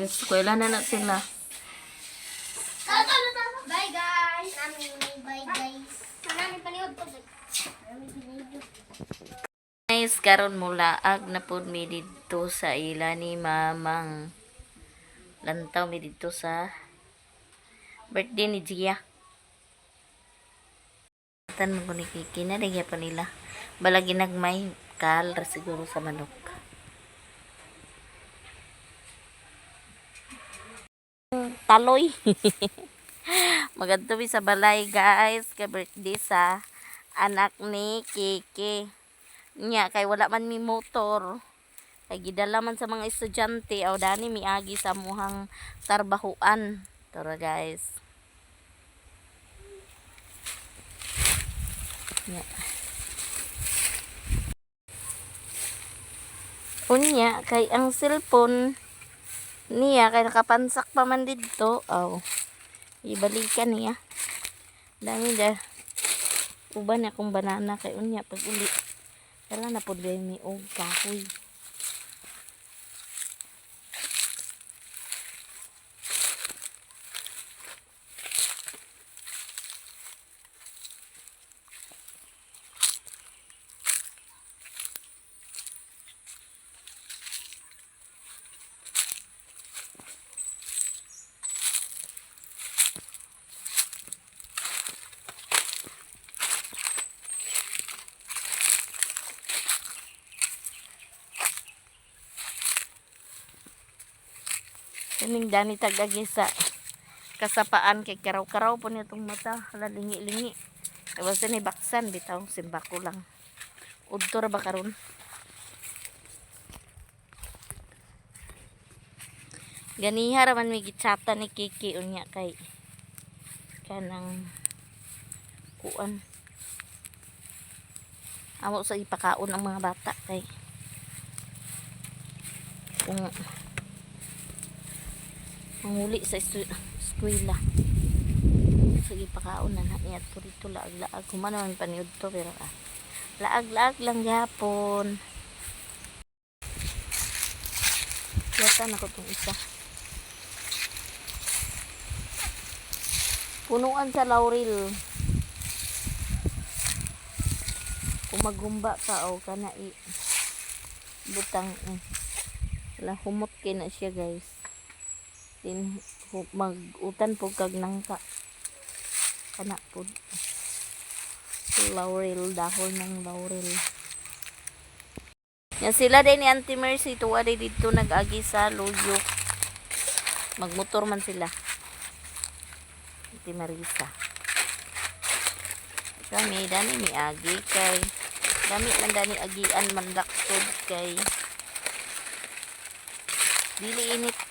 Eskwela na na sila. Bye guys. Bye guys. Marami paniod ko. Marami paniod. Guys, karon mulaag na pud mi didto sa ila ni Mamang. Lantaw mi didto sa birthday ni Gia. Tan mo ko ni Kiki na pa nila. Balagi nagmay kal ra siguro sa manok. Taloy. Magadto mi sa balay, guys, kay birthday sa anak ni Kiki. Nya kay wala man mi motor. Kay gidala man sa mga estudyante aw dani miagi sa muhang tarbahuan. Tara, guys. Nya. Unya kay ang cellphone niya kay nakapansak pa man didto. Aw. Ibalikan niya. Dami da. Uban akong banana kay unya pag uli. Dala na pud mi og kahoy. Kaning dani tagagi sa kasapaan kay karaw-karaw po niya itong mata. Hala, lingi-lingi. Kay basta ni baksan bitaw simbako lang. Udto ra ba karon? Ganiha ra man mi gitsata ni Kiki unya kay kanang kuan. Amo sa ipakaon ang mga bata kay kung manguli sa eskwela. Sige, pakaon na na niya to dito, laag-laag. Humano man paniud to pero ah, laag-laag lang gyapon. Yata na ko tong isa. Punuan sa laurel. Kung magumba ka o kana i butang eh. Wala, humot kay na siya, guys. Din mag-utan po kag nangka. Kana po. Laurel, dahon ng laurel. Yan sila din ni Auntie Mercy tuwa din dito nag-agi sa Luyo. Magmotor man sila. Auntie Marisa. Kami dani miagi kay dami man dani agian man laktod kay dili init.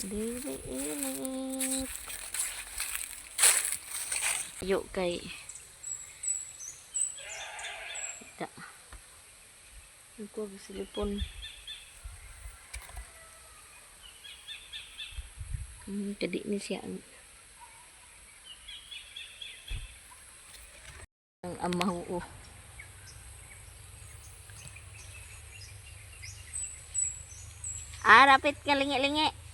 Dili init. Yo kay da. Ko silipon. Kadi ni siya ang amaw oh. Ah, rapit ka lingi-lingi.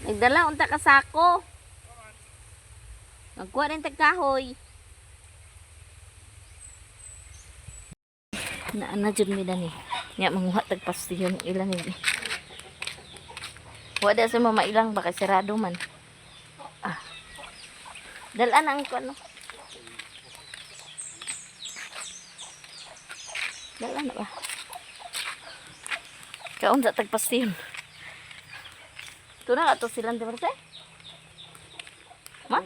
Nagdala unta ka sako. Magkuha rin tag kahoy. Naa na jud mi dani. Nya manguha tag pastiyon ilang ni. Wala sa mama ilang baka sarado man. Ah. Dalaan ang kuno. Dalaan na ba? Kaon sa tag pastiyon. Tuna ka to silang di ba Ma?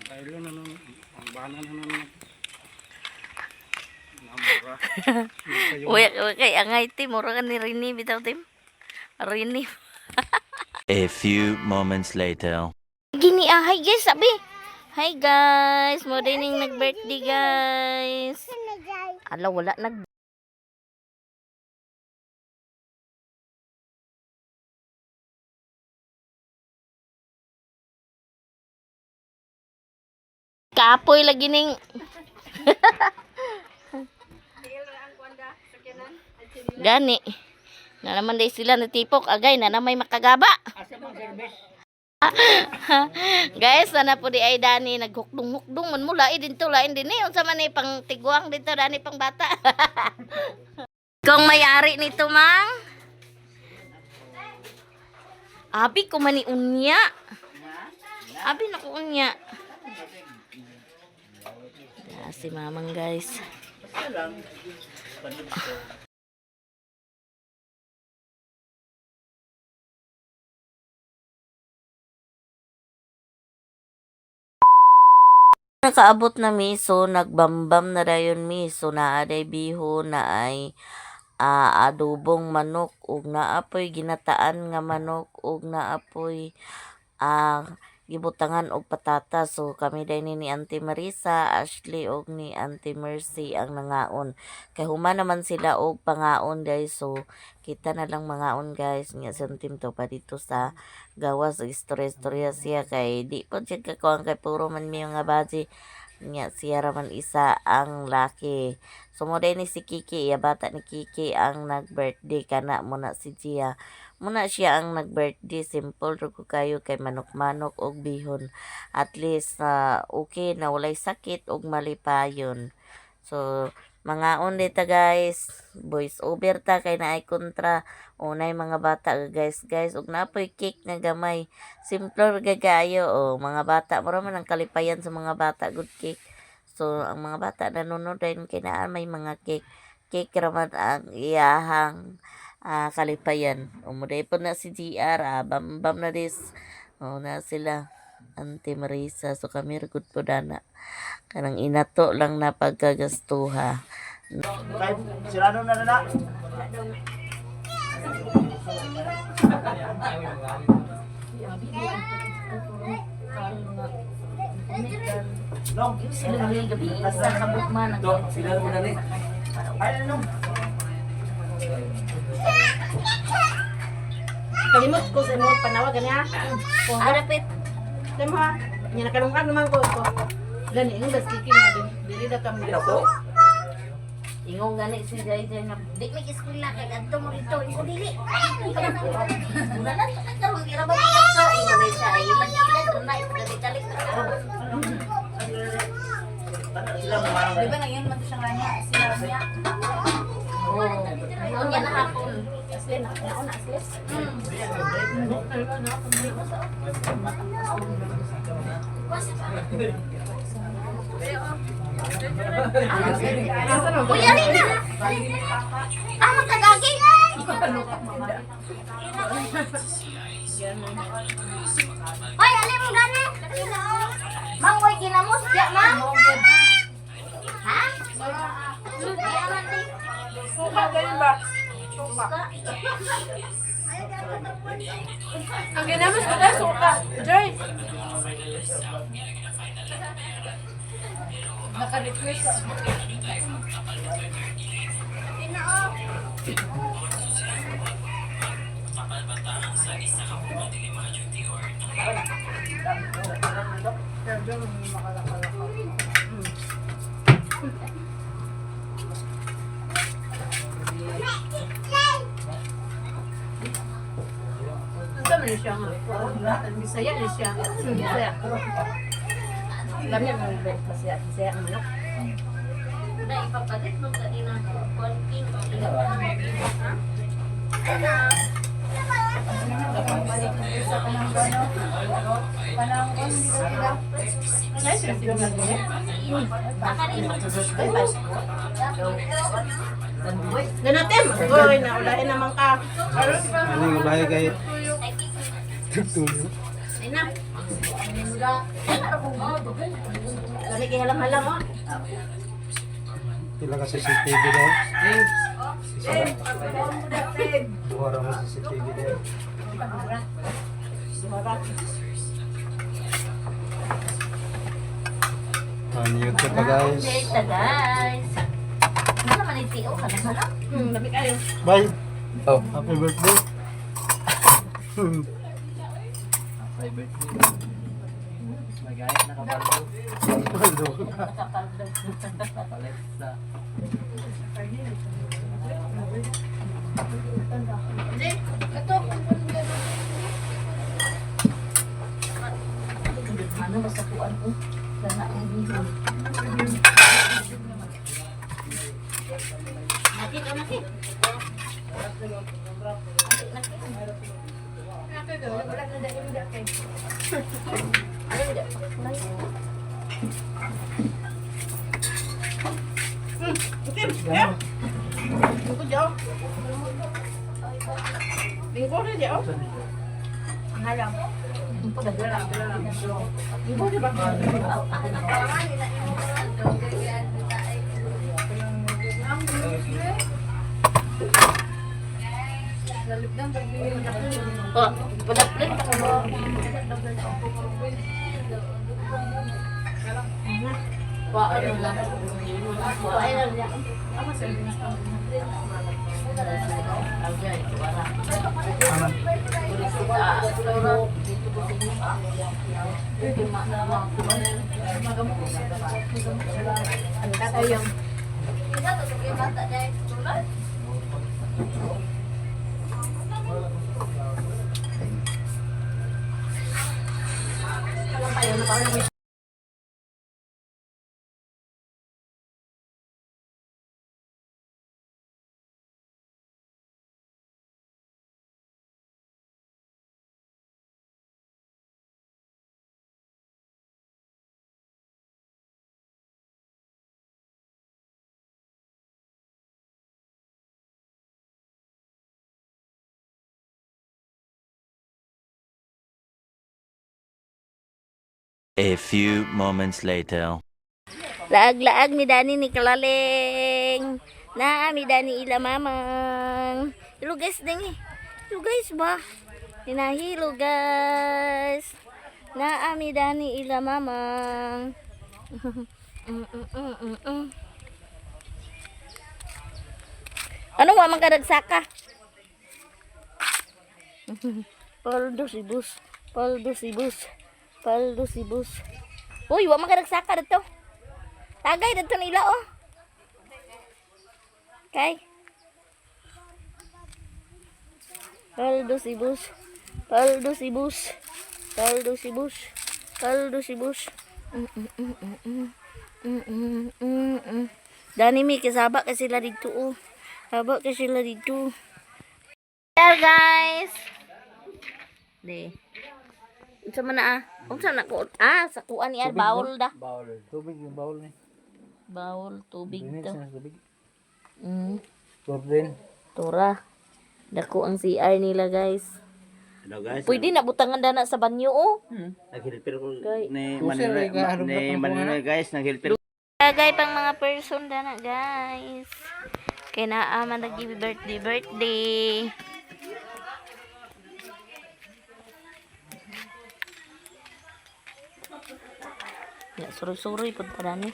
Baylo na nun, ang bana na nun. Namura. Uy, uy, kay angay tim, mura ka ni Rini bitaw tim. Rini. A few moments later. Gini ah, hi guys, sabi. Hi guys, mo din ning nag-birthday guys. Ala wala nag. Kapoy lagi ning. Gani. Na naman day sila natipok agay na na may makagaba. Guys, sana po di ay dani naghukdong-hukdong man mo lain dito lain din eh. Unsa man ni pang tiguang dito dani pang bata. Kung may-ari nito, mang. Abi ko man ni unya. Abi na ko unya. Ah, si mamang guys. Nakaabot na mi, so nagbambam na dayon mi, so naa day bihon na ay adobong manok ug naa poy ginataan nga manok ug naa poy gibutangan og patatas. So kami day ni Auntie Marisa, Ashley ug ni Auntie Mercy ang nangaon. Kay human naman sila og pangaon guys, so kita na lang mangaon guys. Nga sa team to pa dito sa gawas og istorya-istorya siya kay di po siya kakuan kay puro man mi mga baji nya siya ra man isa ang laki. So mo ni si Kiki, iya bata ni Kiki ang nag-birthday kana mo na si Gia. Muna siya ang nag-birthday, simple ra ko kayo kay manok-manok og bihon. At least okay na walay sakit og malipayon. So mangaon dita guys, voice over ta kay naay kontra unay mga bata guys guys ug napoy cake nga gamay. Simple ra gagayo o mga bata mura man ang kalipayan sa mga bata good cake. So ang mga bata nanonood din kay naa may mga cake. Cake ra man ang iyahang kalipayan. Umuday po na si GR, bam bam na this. O na sila Auntie Marisa. So kami ra gud po dana. Kanang inato lang na pagkagastuha. Sirano na na. Sila gabi sa kabukman. Sila mo na ni. Ay, nung. Kalimot ko sa imo panawag niya. Arapit. Sa mo ha. Nya nakalungkag naman ko ko. Gani ingon das kiki nga din. Dili da kami. Ingong gani si Jai Jai na di may eskwela kay adto mo dito ingon dili. Wala na to karon ira ba dito ingon ni siya ilang ilang na dali dali. Di ba nang man to siya nga sila niya. Oh, niya na hapon. Asli na na asli. Uy, alin na! Ah, magkagagi! Hoy, alin mo gani? Mang, way ginamos, diya, mang? Ha? Suka ganun ba? Suka. Ang ginamos ko na suka. Joy. Naka-request. Unsa man siya nga? Bisaya ni siya. Bisaya. Lami ang Bisaya, Bisaya ang manok. Na ipapalit mo kanina konting Ganatem, oy, naulahin naman ka. Ano yung bahay kay tuyo. Ay na. Lami kay halang-halang oh. Pila ka CCTV daw. Buhara mo CCTV din. On YouTube pa guys. Data guys. Ano naman yung tiyo? Hala-hala. Lamig kayo. Bye. Oh. Happy birthday. Happy birthday. Magayat nakapaldo. Kapalit sa Ano ba sa kuan ko? Sana ang bihon. Nakit o nakit? Lingko rin diyo. Halang. Lingko di ba? Oh, padaplit ako mo. Wa ano lang. Wa ano lang. A few moments later. Laag-laag mi dani ni Kalaling. Na mi dani ila mamang. Hello guys ding. Hello guys ba? Hinahilo guys. Na ami dani ila mamang. Ano wa man ka nagsaka? Paldo si bus. Paldo si bus. Paldo si bus. Uy, wa man ka nagsaka dito. Tagay dito nila oh. Kay. Paldo si bus. Paldo si bus. Paldo si bus. Paldo si bus. Dani mi kasaba kasi sila dito oh. Saba kasi sila dito. Here guys. De. Unsa man na ah? Unsa na ko? Ah, sa kuan ni bawl da. Bawol. Tubig yung bawol ni. Bawol tubig Init to. sa tubig. Mm, Torden. tora. Dako ang CR nila guys. Hello guys. Pwede na butangan dana sa banyo oh. Naghilpir ko Kay- ni Kusir, Manila, eh, kaharap ni na pang Manila guys, naghilpir Lagay pang mga person dana guys. Kay naa man nag birthday birthday. Ya, suroy-suroy pud pa dani.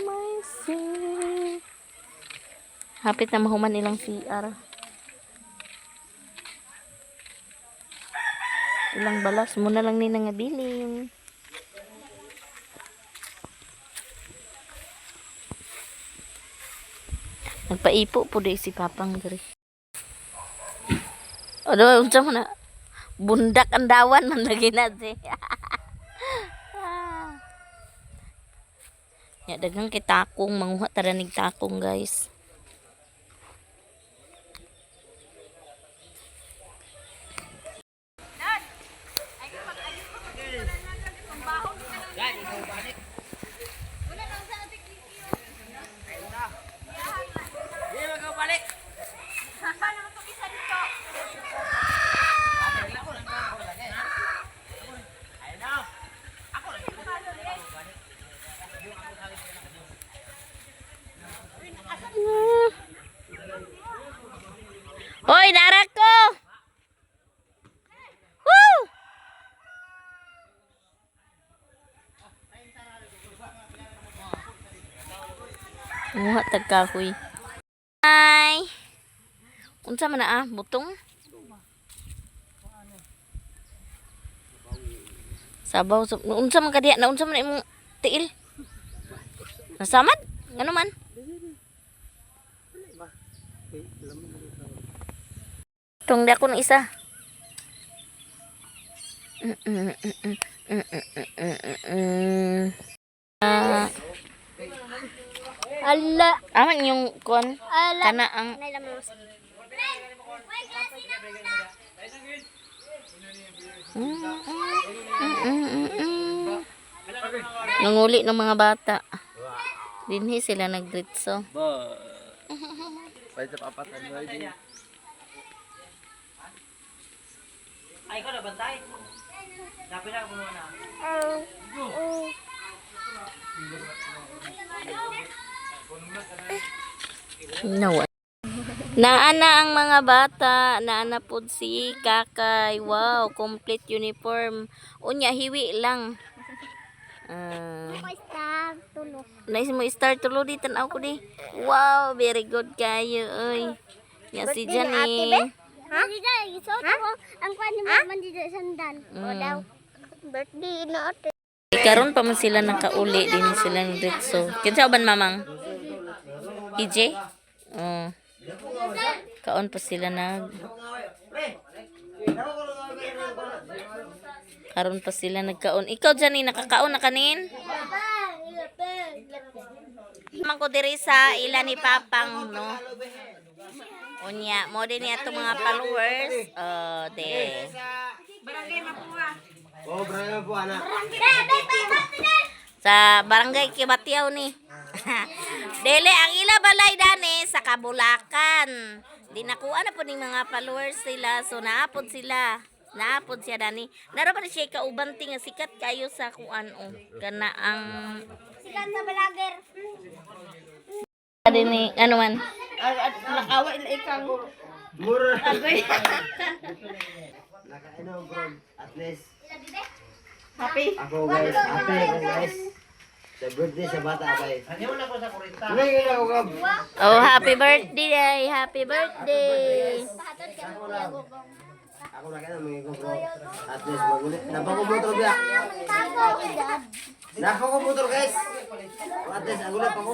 My sin. Hapit na mahuman ilang CR. Ilang balas mo na lang ni nangabilin. Nagpaipo po di si Papang diri. Ano, unsa man na? Bundak ang dawan man lagi na di. Ya, daghang kay takong, manguha tara nig takong, guys. Hoy, narak ko! Woo! Muha tag kahoy. Hi. Unsa man na ah, butong? Sabaw sa unsa man kadiya na unsa man imong tiil? Nasamad? Ngano man? Tong di ako ng isa. Ah, Ala. aman yung kon Ala. kana ang Nanguli ng mga bata. Dinhi sila nagritso. Ba. Pwede sa papat ano ay di. Ay, ikaw na bantay. Dapat na ako muna. No. Naana ang mga bata, naana pod si Kakay. Wow, complete uniform. Unya hiwi lang. Ah, Star tulo. nice mo start tulo di tan-aw ko di. Wow, very good kayo oy. Ya si Jenny. Ha? Ha? Ang kwan ni mama dito sandan. O daw. Birthday na ate. Karon pa man sila nakauli din sila ni Ritso. Kinsa uban mamang? EJ? Oh. Kaon pa sila nag Karon pa sila nagkaon. Ikaw Jenny nakakaon na kanin? Man ko diri sa ila ni Papang no. Unya, mo din niya itong mga followers. Oh, de. Oh, bravo po anak. Sa barangay Kibatiaw ni. Dili ang ila balay dani sa Kabulakan. Di nakuha na po ning mga followers sila. So naapod sila. Naapod siya dani. Naro pa ni siya kauban ti nga sikat kayo sa kuan o. Kana ang Sikat sa balager. dinhi ano man. Nakawa ila ikang. Mura. Nakainom bro. At least Happy. ako guys, happy ako guys. Sa birthday sa bata guys. Ngayon ako gab. Oh, happy birthday! Happy birthday! Ako nakainom mga ko bro. At least magulit. Napako motor biya. Napako motor guys. At least agulat ako.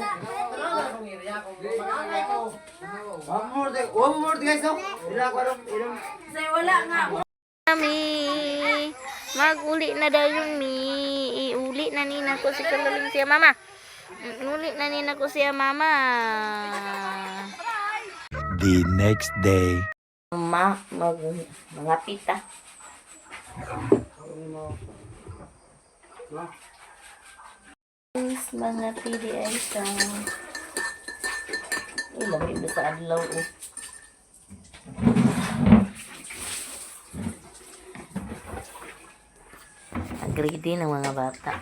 One more day, one more guys oh. Ila ko ano, ilang Mami, maguli na daw yung mi. Iuli na nina ko si Kalaling siya mama. Uli na nina ko siya mama. The next day. Ma, mag, mga pita. Mga PDI sa... Uy, lamig ba sa adlaw oh. Agree din ang mga bata.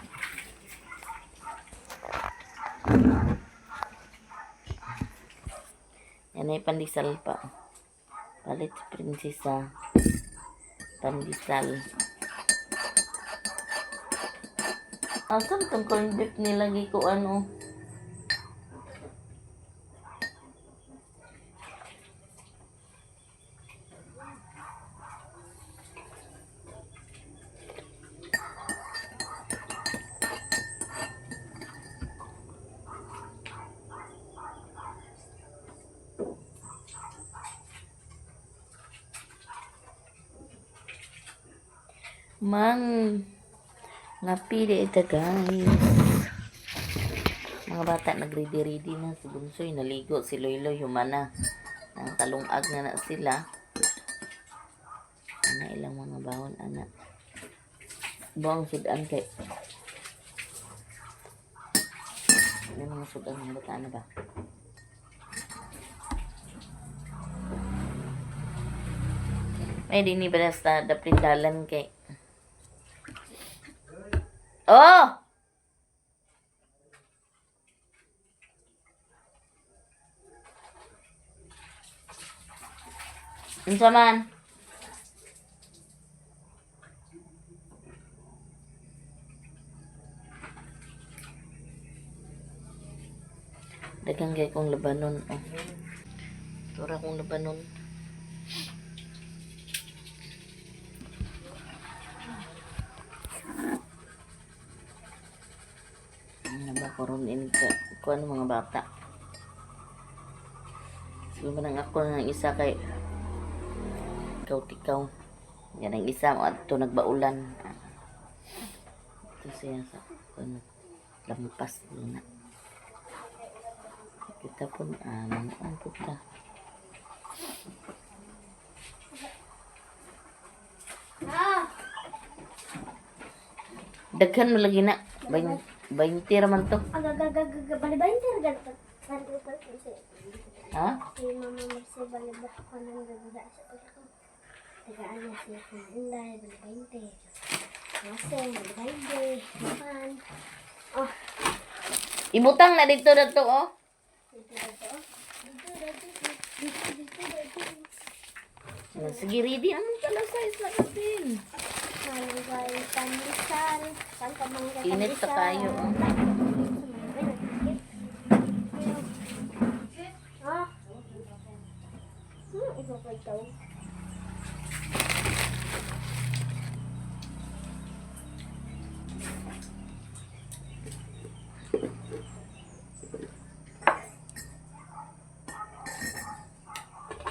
Yan ay pandesal pa. Palit si prinsesa. Pandesal. Asan tong corn beef nilagay ko ano? Mang napili ito guys. Mga bata nagready-ready na si Bunsoy naligo si Loyloy humana. Ang kalungag na na sila. Ana ilang mga bawon ana. Bawang sudan kay. Ano mga sudan ng bata ano ba? May dini ba sa daplindalan kay. Oh! Unsa man? Daghang kay kong labanon oh. Tura kong labanon. Ano ba karon in ka kuan mga bata. Siguro man ang ako ng isa kay ikaw tikaw. Yan ang isa mo adto nagbaulan. Ito siya sa kuan lampas na. Kita po mga puta. Ah! Daghan mo lagi na. 20 raman to. Agagagagaga. Balibayin talaga. Ha? Si Mama Mercy, balibak ko ng gagada sa pagkakam. Tagaan niya siya kung inday, balibayinte. Mase, balibayinte. Makan. Oh, Ibutang na dito na to oh. dito dito. Dito dito. Dito dito dito. Sige, ready. Anong pala size na natin? Malunggay, pandesal. Santa mangga Init pa tayo, oh. Ah. Iba pa ito.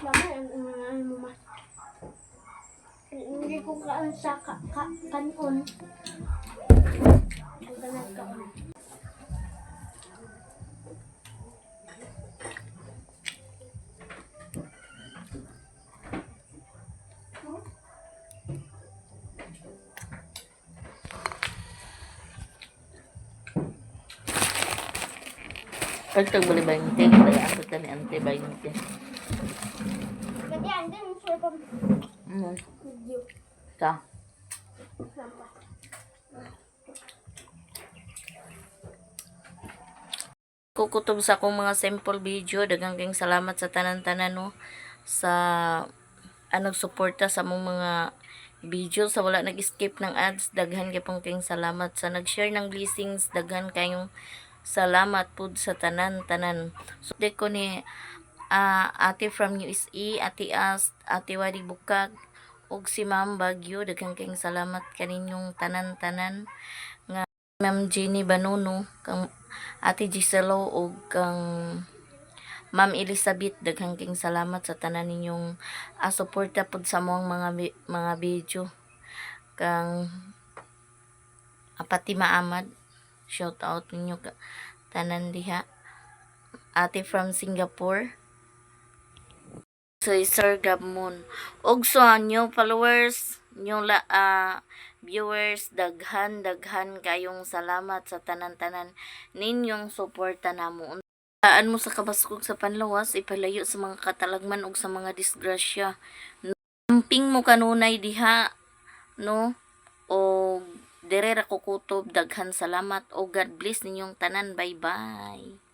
Mama, ang ano mo mas. Hindi ko kaan sa ka, ka, kanon. Ang ganag kaon. Pagtag bali 20. Kaya ako ta ni ante 20. Kasi andun, sure pa Mm. video. Ka. Lampas. Kukutob sa akong mga simple video. Daghang kayong salamat sa tanan-tanan no sa anong suporta sa mong mga video sa wala nag-skip ng ads. Daghan kay pong kayong salamat sa nag-share ng blessings. Daghan kayong salamat pud sa tanan-tanan. So, di ko ni Ate from USA, Ate Ast, Ate Wadi Bukag, ug si Ma'am Bagyo. Daghan kayong salamat kaninyong tanan-tanan nga Ma'am Jenny Banuno, kang Ate Giselo ug kang Ma'am Elizabeth, daghang king salamat sa tanan ninyong suporta pud sa among mga video. Kang Fatima Ahmad, shout out ninyo tanan diha. Ate from Singapore. So, Sir Gabmon. Og sa new followers, new la, viewers, daghan daghan kayong salamat sa tanan-tanan ninyong suporta namo. Taan mo sa kabaskog sa panlawas, ipalayo sa mga katalagman ug sa mga disgrasya. Amping mo kanunay diha, no? O dere ra ko kutob, daghan salamat o God bless ninyong tanan. Bye-bye.